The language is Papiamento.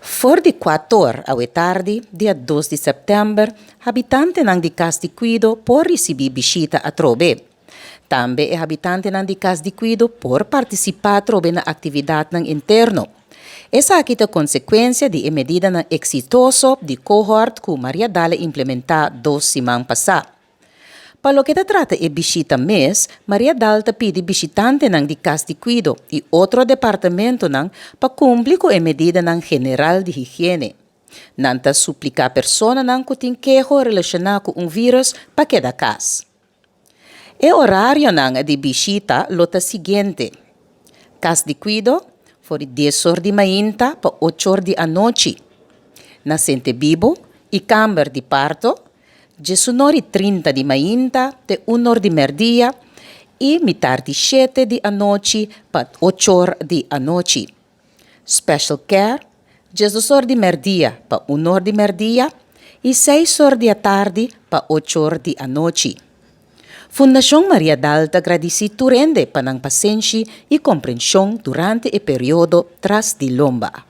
For di kuator awe tardi, dia dos di sèptèmber, habitantenan di kas di kuido por risibí bishita atrobe. Tambe e habitantenan di kas di kuido por partisipá atrobe na aktividatnan interno. Esaki ta konsekuensia di e medidanan eksitoso di kohòrt ku Maria Dal a implementá dos siman pasá. Pa loke ta trata e bishita mes, Maria Dal ta pidi bishitantenan di kas di kuido i otro departamentonan pa kumpli ku e medidanan general di higiene. Nan ta supliká personanan ku tin keho relashoná ku un vírùs pa keda kas. E orarionan di bishita lo ta siguiente, Kas di kuido, for di dies or di mainta pa ocho or di anochi. Na Sentebibu i kamber di parto, Djesunor i trinta di mainta te unor di mèrdia i mitar di shete di anochi pa ochor di anochi. Special Care, Djesdosor di mèrdia pa unor di mèrdia i seisor di atardi pa ochor di anochi. Fundashon Maria Dal ta gradisí tur hende pa nan pasenshi i komprenshon durante e periodo tras di lomba.